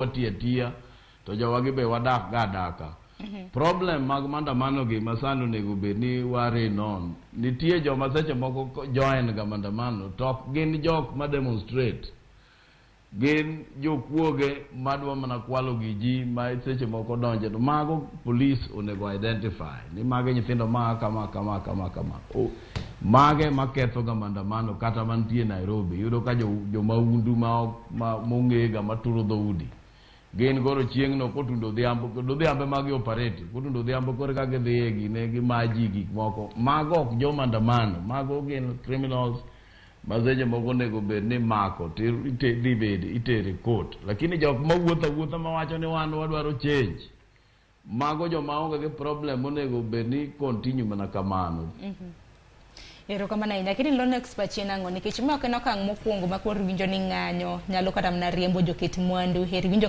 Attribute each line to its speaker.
Speaker 1: Watiyo atiya to jowagi be wadak ga adaka. Problem mag maandamano gi masani onego bed ni ware non. Nitie joma seche moko join ga maandamano to ok gin jok ma demonstrate. Gin jokuoge madwa mana kwalo gi ji ma seche moko donje to mago police onego identify ni mage nyithindo ma kama kama kama kama. O, mage maketho ga maandamano kata mantie Nairobi. Iyudo ka jo maundu ma ok ma mong'e ga maturo dhoudi. Gin koro chieng'no kotundo odhiambo, kendo odhiambo ema gi operate. Kotundo odhiambo koro ka gidhi e gine gimaji gik moko. Mago ok jo maandamano, mago gin criminals ma seche moko onego bed ni mako to dhi bede itere court. Lakini jok mawuotho awuotha mawacho ni wan wadwaro change. Mago joma onge gi problem onego bed ni continue mana kamano.
Speaker 2: Erokamano ahinya. Lakini Lonex pachi en ang'o? Nikech ma ok en okang' mokwongo ma koro winjo ni ng'anyo nyalo kata mana riembo joket mwandu. Heri winjo ka